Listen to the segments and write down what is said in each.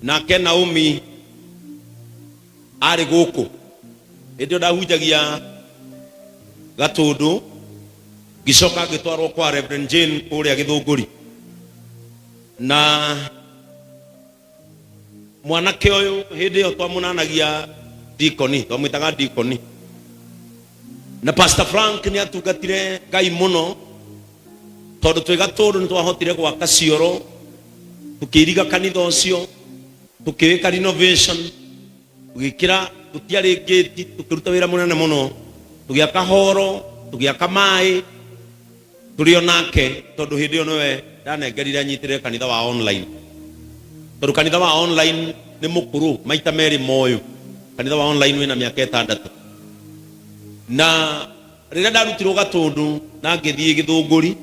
Nake Naomi arĩ gũkũ hĩndĩ ĩyo ndahunjagia Gatũndũ, ngĩcoka ngĩtwarwo kwa Reverend Jane kũrĩa Gĩthũngũri. Na mwanake ũyũ hĩndĩ ĩyo twamũnanagia dikoni, twamwĩtaga dikoni. Na Pastor Frank nĩ atungatire Ngai mũno, tondũ twĩ Gatũndũ nĩ twahotire gwaka cioro, tũkĩiriga kanitha ũcio, tũkĩwĩka renovation, tũgĩkĩra, gũtiarĩ ngĩti, tũkĩruta wĩra mũnene mũno, tũgĩaka horo, tũgĩaka maĩ, tũrĩ o nake, tondũ hĩndĩ ĩyo nĩwe ndanengerire anyitĩrĩre kanitha wa online, tondũ kanitha wa online nĩ mũkũrũ maita merĩ moyũ. Kanitha wa online wĩna mĩaka 6. Na rĩrĩa ndarutirwo Gatũndũ na ngĩthiĩ Gĩthũngũri,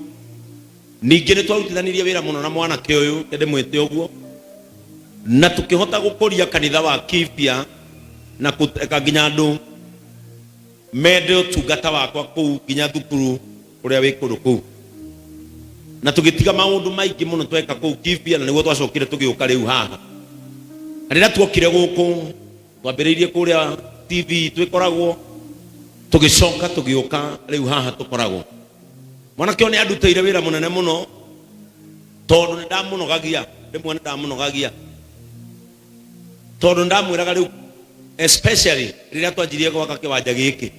ningĩ nĩ twarutithanirie wĩra mũno na mwanake ũyũ, reke ndĩmwĩte ũguo, na tũkĩhota gũkũria kanitha wa Kibia na kũreka nginya andũ mende ũtungata wakwa kũu nginya thukuru ũrĩa wĩ kũndũ kũu. Na tũgĩtiga maũndũ maingĩ mũno tweka kũu Kibia, na nĩguo twacokire tũgĩũka rĩu haha. Na rĩrĩa tuokire gũkũ, twambĩrĩirie kũrĩa TV twĩkoragwo, tũgĩcoka tũgĩũka rĩu haha tũkoragwo. Mwanake ũyũ nĩ andutĩire wĩra mũnene mũno, tondũ nĩ ndamũnogagia, rĩmwe nĩ ndamũnogagia, tondũ nĩ ndamwĩraga rĩu, especially rĩrĩa twanjirie gwaka kĩwanja gĩkĩ,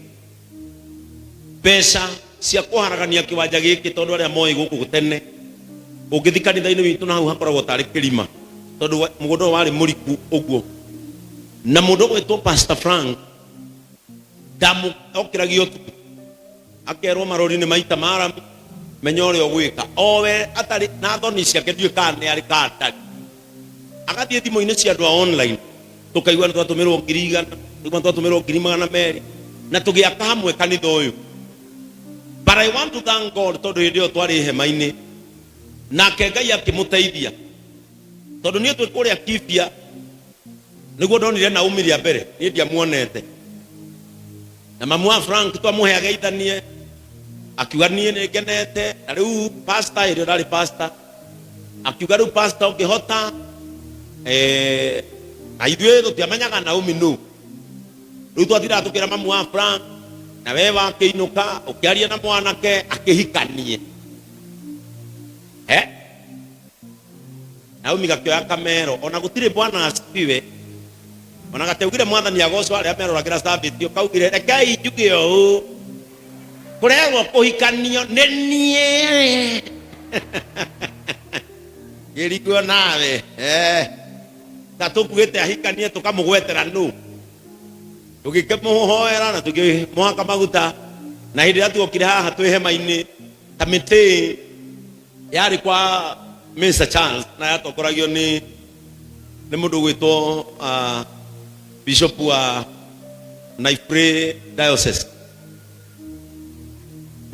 mbeca cia kũharagania kĩwanja gĩkĩ, tondũ arĩa moĩ gũkũ tene, ũngĩthiĩ kanitha-inĩ witũ na hau hakoragwo tarĩ kĩrima, tondũ mũgũnda ũyũ warĩ mũriku ũguo. Na mũndũ ũgwĩtwo Pastor Frank ndamũokĩragia ũtukũ, akerwo marori nĩ maita maramu, menya ũrĩa ũgwĩka. Owe atarĩ na thoni ciake, ndiũĩ kana nĩ arĩ kana ndarĩ, agathiĩ thimũ-inĩ cia andũ a online, tũkaigua nĩ twatũmĩrwo 100,000, tũkaigua nĩ twatũmĩrwo 200,000, na tũgĩaka hamwe kanitha ũyũ. But I want to thank God, tondũ hĩndĩ ĩyo twarĩ hema-inĩ, nake Ngai akĩmũteithia, tondũ niĩ twĩ kũrĩa Kibia nĩguo ndonire Naomi rĩa mbere, niĩ ndiamuonete. Na mamu wa Frank twamũhe ageithanie, akiuga niĩ nĩ ngenete. Na rĩu pastor, hĩndĩ ĩyo ndarĩ pastor, akiuga rĩu pastor ũngĩhota, na ithuĩ tũtiamenyaga Naomi nũ. Rĩu twatindaga tũkĩra mamu wa Frank, na we wakĩinũka ũkĩaria na mwanake akĩhikanie. Naomi gakĩoya kamero, ona gũtirĩ bwana asifiwe, ona gatiaugire mwathani agocwo arĩa meroragĩra service ĩyo, kaugire rekei njuge ũũ, kũrerwo kũhikanio nĩ niĩ. Ngĩrigwo nawe, ta tũkuĩte ahikanie tũkamũgwetera nũ. Tũgĩkĩmũhoera na tũkĩmũhaka maguta, na hĩndĩ ĩrĩa tuokire haha twĩ hema-inĩ, kamĩtĩ yarĩ kwa Mr. Charles na yatongoragio nĩ mũndũ ũgwĩtwo Bishop wa Naifrey Diocese,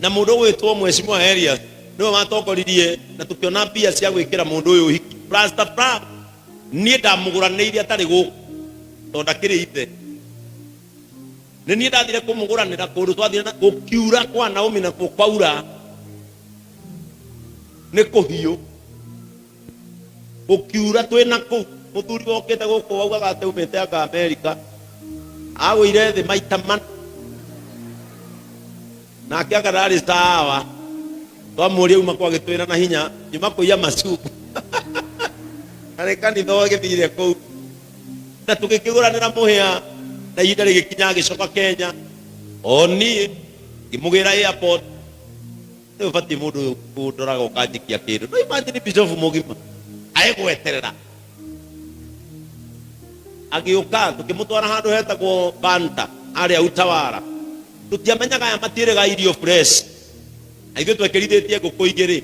na mũndũ ũgwĩtwo Mheshimiwa Elias nĩwe watongoririe, na tũkĩona mbia cia gwĩkĩra mũndũ ũyũ ũhiki. Pastor Frank niĩ ndamũgũranĩirie atarĩ gũkũ, tondũ ndakĩrĩ ithe. Nĩ niĩ ndathire kũmũgũranĩra kũndũ twathire na gũkiura kwa Naomi, na kwaura nĩ kũhiũ, gũkiura twĩ na kũu. Mũthuri wokĩte gũkũ waugaga atĩ aumĩte anga Amerika, agũire thĩ maita mana, nake anga ndarĩ sawa. Twamũria uma kwa, agĩtwĩra na hinya, nyuma kũiya macubu na nĩ kanitha ũgĩthire kũu. Na tũgĩkĩgũranĩra mũhĩa, na ihinda rĩgĩkinya agĩcoka Kenya. O niĩ ngĩmũgĩra airport, nĩ ũbatiĩ mũndũ ũyũ kũndoraga ũkanjikia kĩndũ. No imagine bishop mũgima aegweterera agĩũka, tũkĩmũtwara handũ hetagwo Banta harĩa Utawara. Tũtiamenyaga aya matiĩrĩga irio fresh, na ithuĩ twekĩrithĩtie ngũkũ igĩrĩ.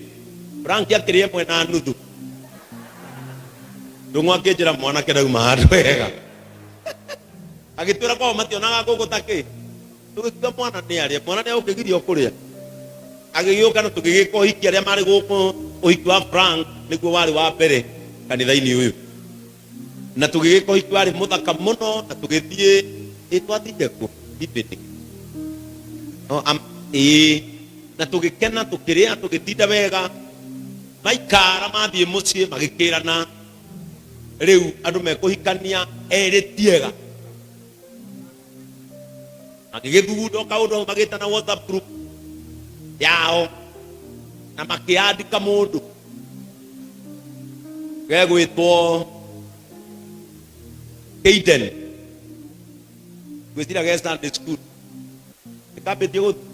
Frank akĩrĩa ĩmwe na nuthu. Ndũng'ũ akĩnjĩra mwanake ndauma handũ hega, agĩtwĩra kwao mationaga ngũkũ ta kĩ. Tũgĩkiuga mwana nĩ arĩa, mwana nĩ agũkĩgirio kũrĩa. Agĩgĩũka na tũgĩgĩka ũhiki. Arĩa marĩ gũkũ, ũhiki wa Frank nĩguo warĩ wa mbere kanitha-inĩ ũyũ, na tũgĩgĩka ũhiki warĩ mũthaka mũno, na tũgĩthiĩ ĩ twathire kũ evening no, ĩĩ, na tũgĩkena, tũkĩrĩa, tũgĩtinda wega. Maikara mathiĩ mũciĩ magĩkĩrana. Rĩu andũ mekũhikania erĩ tiega. Magĩgĩthugunda o kaũndũ hau magĩtana WhatsApp group yao na makĩandĩka mũndũ gegwĩtwo Keiden, ngwĩciria ge Sunday school ĩkambĩtie gũthiĩ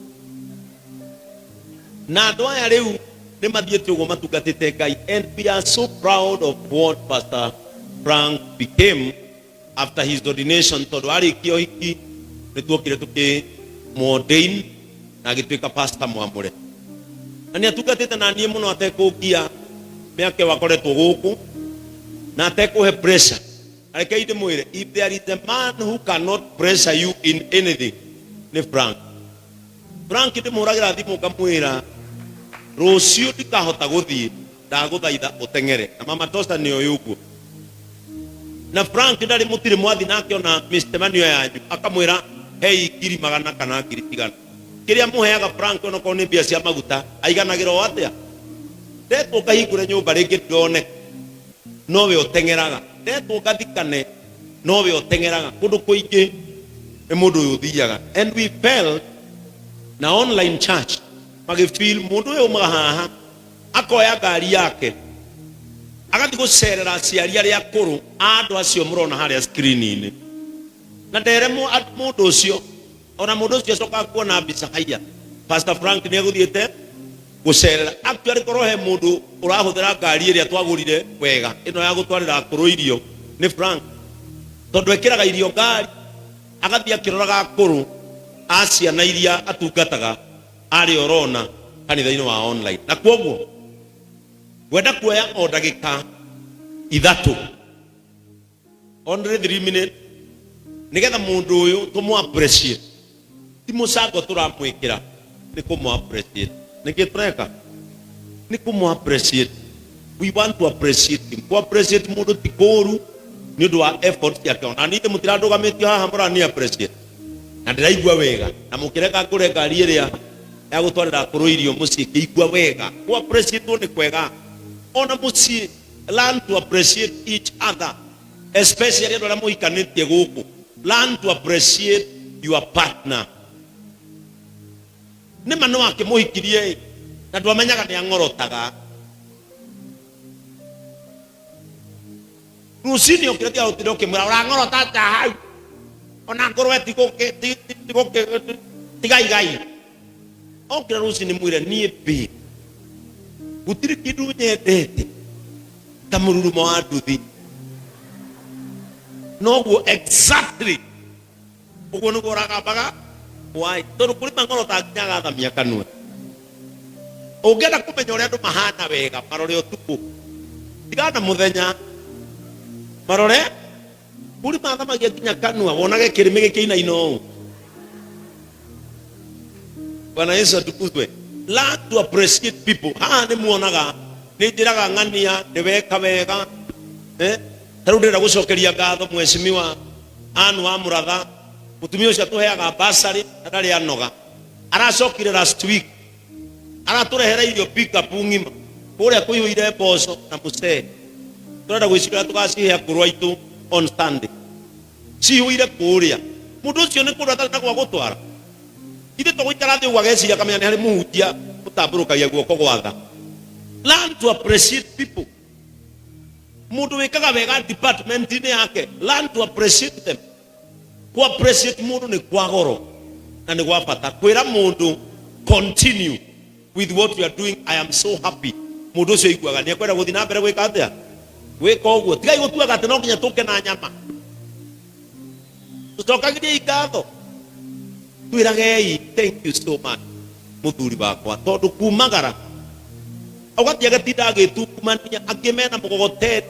na andũ aya rĩu nĩ mathiĩte ũguo matungatĩte Ngai, and we are so proud of what Pastor Frank became after his ordination, tondũ arĩkia ũhiki nĩ tuokire tũkĩmũordain na agĩtuĩka pastor mwamũre, na nĩ atungatĩte na niĩ mũno atekũngia mĩaka ĩyo akoretwo gũkũ na atekũhe pressure. Rekei ndĩmwĩre, if there is a man who cannot pressure you in anything, nĩ Frank. Frank ndĩmũhũragĩra thimũ ngamwĩra rũciũ ndikahota gũthiĩ, ndagũthaitha ũteng'ere, na Mama Tosa nĩ oĩ ũguo. Na Frank ndarĩ mũtirĩ mwathi nake ona mĩcemanio yanyu akamwĩra hei 100,000 kana ngiri cigana. Kĩrĩa mũheaga Frank onokorwo nĩ mbia cia maguta aiganagĩra o atĩa? Ndetwo ngahingũre nyũmba rĩngĩ ndoneka nowe ũteng'eraga, ndetwo ngathikane nowe ũteng'eraga, kũndũ kũingĩ nĩ mũndũ ũyũ ũthiaga. And we felt na online church magĩfeel mũndũ ũyũ umaga haha akoya ngari yake agathiĩ gũcerera aciari arĩa akũrũ a andũ acio mũrona harĩa screen-inĩ, na ndere mũndũ ũcio ona mũndũ ũcio acokaga kuona mbica haiya Pastor Frank nĩ egũthiĩte gũcerera. Actually korwo he mũndũ ũrahũthĩra ngari ĩrĩa twagũrire wega ĩno ya gũtwarĩra akũrũ irio nĩ Frank, tondũ ekĩraga irio ngari agathiĩ akĩroraga akũrũ a ciana iria atungataga arĩa ũrona kanitha-inĩ wa online. Na kwoguo ngwenda kuoya o ndagĩka 3, only 3 minutes, nigetha mundu uyu tumu appreciate. Ti mucango turamwikira, ni kumu appreciate. Niki tureka ni kumu appreciate. We want to appreciate him. Ku appreciate mundu ti kuru ni undu wa effort ciake. Ona niĩ mũtirandũgamĩtio haha mũrani appreciate na ndĩraigua wega, na mũkĩreka ngũre ngari ĩrĩa ya gũtwarĩra akũrũ irio mũciĩ ngĩigua wega. Ku appreciate nĩ kwega ona mũciĩ. Learn to appreciate each other, especially andũ arĩa mũhikanĩtie gũkũ. Learn to appreciate your partner. Nĩ ma no akĩmũhikirie na ndwamenyaga nĩ ang'orotaga. Rũcinĩ ũkĩra tiga gũtinda ũkĩmwĩra ũrang'orota atĩa hau, ona ngũrwe tigaigai. Okĩra rũcinĩ mwĩre niĩ mbĩ gũtirĩ kĩndũ nyendete ta mũrurumo wa nduthi. Noguo exactly ũguo nĩguo ũragambaga. Why? Tondũ kũrĩ mang'orota nginya agathamia kanua. Ũngĩenda kũmenya ũrĩa andũ mahana wega, marore ũtukũ, tigana mũthenya, marore kũrĩ mathamagia nginya kanua, wonage kĩrĩmĩ gĩkĩinaina ũũ. Bwana Yesu atukuzwe. Learn to appreciate people. Haha nĩ muonaga nĩ njĩraga ng'ania nĩ weka wega, eh? Ta rĩu ndĩrenda gũcokeria ngatho mheshimiwa Ann wa Mũratha, mũtumia ũcio atũheaga bursary na ndarĩ anoga. Aracokire last week aratũrehera irio pick up ng'ima kũrĩa kũihũire mboco na mũcere. Tũrenda gwĩciria tũgacihe akũrũ aitũ on Sunday. Cihũire kũrĩa. Mũndũ ũcio nĩ kũndũ atarĩ na gwa gũtwara. Ithe to gũikara thĩ ũguo ageciria akamenya nĩ harĩ mũhunjia ũtambũrũkagia guoko gwa tha. Learn to appreciate people. Mũndũ wĩkaga wega department-inĩ yake, learn to appreciate them. Ku appreciate mũndũ nĩ kwa goro na nĩ gwa bata. Kwĩra mũndũ continue with what you are doing, I am so happy. Mũndũ ũcio aiguaga nĩ ekwenda gũthiĩ na mbere gwĩka atĩa? Gwĩka ũguo. Tigai gũtuaga atĩ no nginya tũke na nyama. Tũcokagĩriei ngatho, twĩragei thank you so much mũthuri wakwa, tondũ kumagara ũgathiĩ agatinda agĩtungumania, angĩ mena mũgogoteni,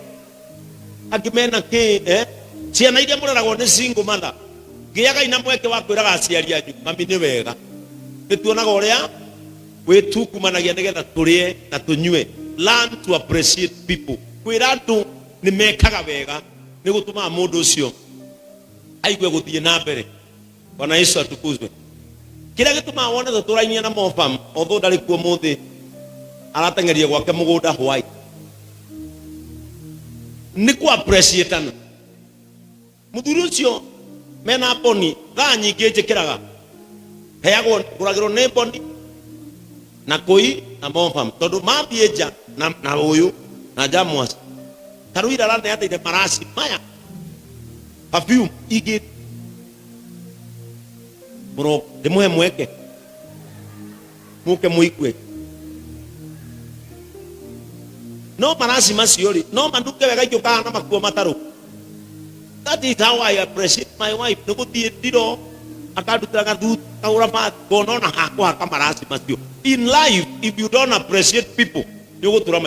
angĩ mena kĩ, eh? Ciana iria mũreragwo nĩ single mother, gĩagai na mweke wa kwĩraga aciari anyu mami nĩ wega, nĩ tuonaga ũrĩa wĩtungumanagia nĩgetha tũrĩe na tũnyue. Learn to appreciate people. Kwĩra andũ nĩ mekaga wega nĩ gũtũmaga mũndũ ũcio aigue gũthiĩ na mbere. Bwana Yesu atukuzwe. Kĩrĩa gĩtũmaga wone tũtũrainie na Mofam, although ndarĩ kuo mũthĩ, arateng'erie gwake mũgũnda Hawaii. Nĩ kũ appreciatana. Mũthuri ũcio mena boni thaa nyingĩ njĩkĩraga heagwo ngũragĩrwo nĩ boni na kũi na mofam tondũ mathiĩ nja na, na ũyũ na njamwas ta rĩu ira araneanĩire maraci maya perfume ingĩ mũro ndĩmũhe mweke mũke mũigue. No maraci macio rĩ, no manunge wega ingĩũkaga na makuo matarũ. That is how I appreciate my wife. Nĩ gũthiĩ ndiro akandutĩra gathuti akagũra bathi ngona ona hakũhaka maraci macio. In life, if you don't appreciate people, nĩ ũgũtũra.